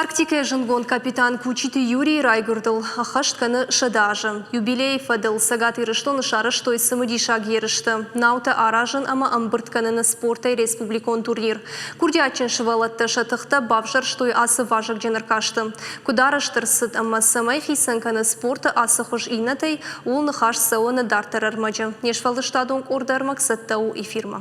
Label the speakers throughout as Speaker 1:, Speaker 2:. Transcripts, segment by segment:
Speaker 1: Арктикӕйы зындгонд капитан Кучиты Юрийы райгуырдыл ӕххӕст кӕны 100 азы. Юбилейы фӕдыл Цӕгат Ирыстоны сарӕзтой цымыдисаг ерыстӕ, наутӕ аразын ӕмӕ ӕмбырд кӕныны спортӕй республикон турнир. Курдиатджын сывӕллӕттӕ сӕ тыхтӕ бавзӕрстой ацы вазыгджын ӕркасты. Куыд арӕзт ӕрцыд ӕмӕ цӕмӕй хицӕн кӕны спорты ацы хуыз иннӕтӕй, ууыл ныхас цӕуы нӕ дарддӕр ӕрмӕджы. Не сфӕлдыстадон къорды ӕрмӕг цӕттӕ у эфирмӕ.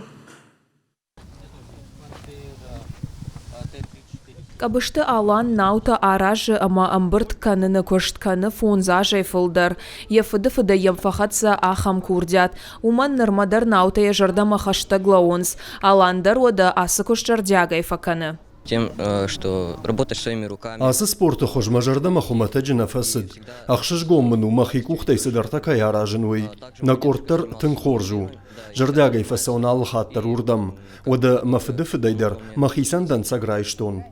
Speaker 2: Къӕбысты Алан наутӕ аразы ӕмӕ ӕмбырд кӕныны куыст кӕны фондз азӕй фылдӕр. Йӕ фыдыфыдӕй йӕм фӕхӕццӕ ахӕм курдиат. Уымӕн нырмӕ дӕр наутӕ йӕ зӕрдӕмӕ хӕстӕг лӕууынц. Алан дӕр уӕдӕ ацы куыст зӕрдиагӕй фӕкӕны.
Speaker 3: Тем, что работаешь своими руками.
Speaker 4: Ацы спорты хуыз мӕ зӕрдӕмӕ хуымӕтӕджы нӕ фӕцыд. Ӕхсызгон мын у, мӕхи къухтӕй цыдӕртӕ кӕй аразын, уый. Нӕ къорд дӕр тынг хорз у. Зӕрдиагӕй фӕцӕуын алы хатт дӕр уырдӕм. Уӕдӕ мӕ фыды фыдӕй дӕр мӕхицӕн дӕнцӕг райстон.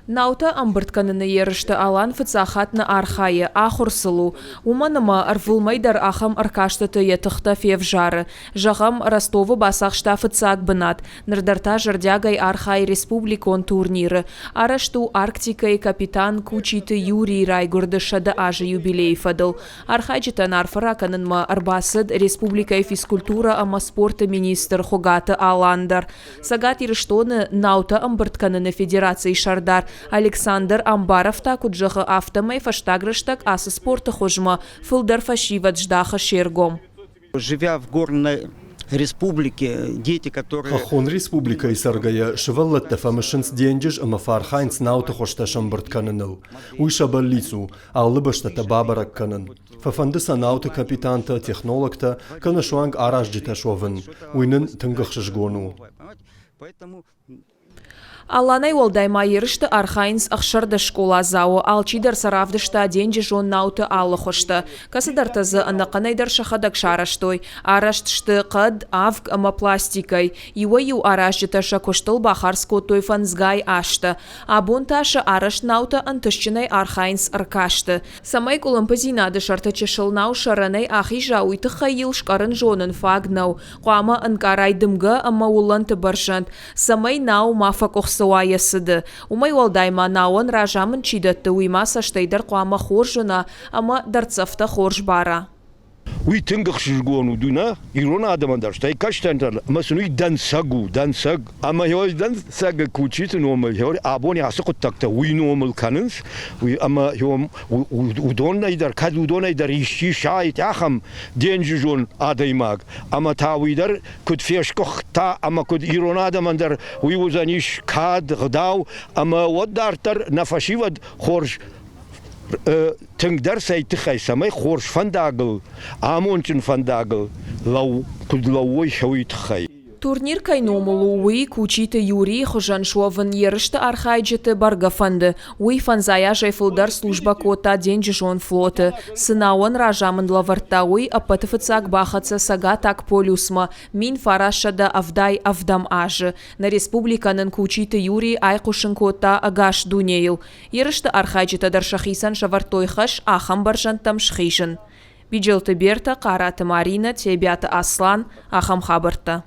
Speaker 2: Наутӕ ӕмбырд кӕныны ерысты Алан фыццаг хатт нӕ архайы, ахуыр сыл у. Уымӕн ӕмӕ ӕрвылмӕй дӕр ахӕм ӕркастыты йӕ тыхтӕ февзары. Зӕгъӕм, Ростовы бацахста фыццаг бынат. Ныр дӕр та зӕрдиагӕй архайы республикон турниры. Арӕзт у Арктикӕйы капитан Кучиты Юрийы райгуырды 100 азы юбилейы фӕдыл. Архайджытӕн арфӕ ракӕнынмӕ ӕрбацыд республикӕйы физкультурӕ ӕмӕ спорты министр Хуыгаты Алан дӕр. Цӕгат Ирыстоны наутӕ ӕмбырд кӕныны федерацийы сӕрдар Александр Амбаров та куыд зӕгъы, афтӕмӕй фӕстаг рӕстӕг ацы спорты хуызмӕ фылдӕр фӕсивӕд здахы се ргом.
Speaker 5: Живя в горной республике, дети, которые...
Speaker 4: Хӕххон республикӕйы цӕргӕйӕ, сывӕллӕттӕ фӕмысынц денджыз ӕмӕ фӕархайынц науты хуызтӕ сӕмбырд кӕныныл. Уый сӕ бӕллиц у, алы бӕстӕтӕ бабӕрӕг кӕнын. Фӕфӕнды сӕ науты капитантӕ, технологтӕ, кӕнӕ суанг аразджытӕ суӕвын. Уый нын тынг ӕхсызгон у.
Speaker 2: Аланӕй уӕлдай ма ерысты архайынц 16 скъоладзауы, алчидӕр сӕ равдыста денджызон науты алы хуызтӕ. Кӕцыдӕртӕ дзы ӕнӕхъӕнӕй дӕр сӕхӕдӕг сарӕзтой. Арӕзт сты хъӕд, авг ӕмӕ пластикӕй. Иуӕй-иу аразджытӕ сӕ куыстыл бахардз кодтой фӕндзгай азтӕ. Абон та сӕ арӕзт наутӕ ӕнтыстджынӕй архайынц ӕркасты. Цӕмӕй къуылымпыдзинады сӕрты чысыл нау сӕрӕнӕй ахиза, уый тыххӕй йыл скъӕрын зонын фаг нӕу. Хъуамӕ ӕнкъарай дымгӕ ӕмӕ уылӕнты бӕрзӕнд, цӕмӕй нау ма фӕкъуыхцы уа йӕ цыды. Уымӕй уӕлдай ма науӕн разамынд чи дӕтты, уый ма цӕстӕй дӕр хъуамӕ хорз уына ӕмӕ дӕрддзӕфтӕ хорз бара.
Speaker 6: Уый тынг ӕхсызгон у нӕ ирон адӕмӕн дӕр, стӕй кӕстӕртӕн дӕр, ӕмӕ сын уый дӕнцӕг у, дӕнцӕг. Ӕмӕ дӕнцӕг Кучиты номыл абон ацы хъуыддӕгтӕ уый номыл кӕнынц, уый ӕмӕ уыдонӕй дӕр, кӕд уыдонӕй дӕр исчи сайт ахӕм денджызон адӕймаг, ӕмӕ та уый дӕр куыд фесгуыхта ӕмӕ куыд ирон адӕмӕн дӕр уый уыдзӕнис кад, гъдау, ӕмӕ уӕд дарддӕр нӕ фӕсивӕд хорз тынгдӕр цӕй тыххӕй, цӕмӕй хорз фӕндагыл, амондджын фӕндагыл куыд лӕууой, уый тыххӕй.
Speaker 2: Турнир кӕй номыл у, уый Кучиты Юрийы хуызӕн суӕвын ерысты архайджыты бӕргӕ фӕнды. Уый фӕндзай азӕй фылдӕр службӕ кодта денджызон флоты. Цы науӕн разамынд лӕвӕрдта, уый ӕппӕты фыццаг бахӕццӕ Цӕгатаг полюсмӕ 1987 азы. Нӕ республикӕ нын Кучиты Юрий айхъусын кодта ӕгас дунейыл. Ерысты архайджытӕ дӕр сӕхицӕн сӕвӕрдтой хӕс ахӕм бӕрзӕндтӕм схизын. Биджелты Бертӕ, Хъараты Маринӕ, Тебиаты Аслан, ахӕм хабӕрттӕ.